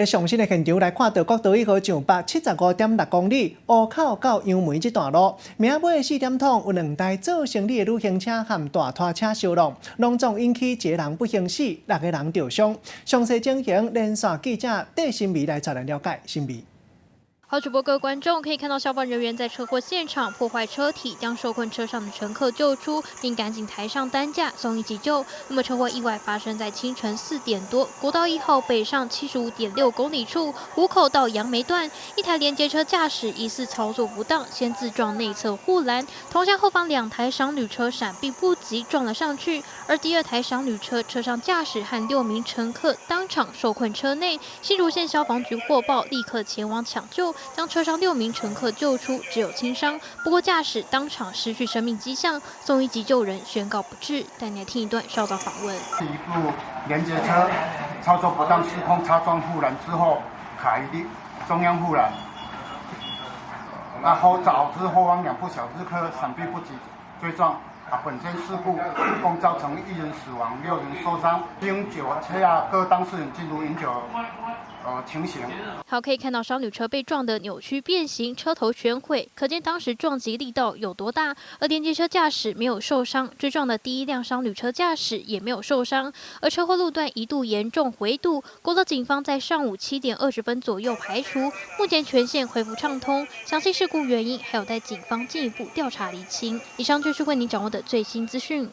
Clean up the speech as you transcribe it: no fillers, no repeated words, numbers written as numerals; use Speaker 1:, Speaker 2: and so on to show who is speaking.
Speaker 1: 上新的現場來看到國道一號上北75.6公里湖口到楊梅這段路，暝仔尾4點通有兩台做生理的旅行車和大拖車相撞，攏總引起一個人不幸死，六個人著傷。詳細情形，連線記者戴新美來帶咱了解。新美。
Speaker 2: 好，主播各位觀眾可以看到，消防人員在車禍現場破壞車體，將受困車上的乘客救出，並趕緊抬上擔架送醫急救。那麼車禍意外發生在清晨4點多，國道一號北上75.6公里處，湖口到楊梅段，一台連結車駕駛疑似操作不當，先自撞內側護欄，同向後方兩台商旅車閃避不及撞了上去，而第二台商旅車車上駕駛和六名乘客當場受困車內。新竹縣消防局獲報，立刻前往搶救。將車上六名乘客救出，只有輕傷。不過駕駛當場失去生命跡象，送醫急救仍宣告不治。帶你來聽一段稍早訪問。
Speaker 3: 一部連結車操作不當失控擦撞護欄之後，卡一中央護欄，然後導致後方兩部小客車閃避不及追撞。啊，本件事故共造成一人死亡，六人受傷。經酒駕各當事人進入飲酒情形。
Speaker 2: 好，可以看到商旅車被撞得扭曲變形，車頭全毀，可見當時撞擊力道有多大。而連結車駕駛沒有受傷，追撞的第一輛商旅車駕駛也沒有受傷。而車禍路段一度嚴重回堵，國道警方在上午7點20分左右排除，目前全線恢復暢通。詳細事故原因還有待警方進一步調查釐清。以上就是為您掌握的最新資訊。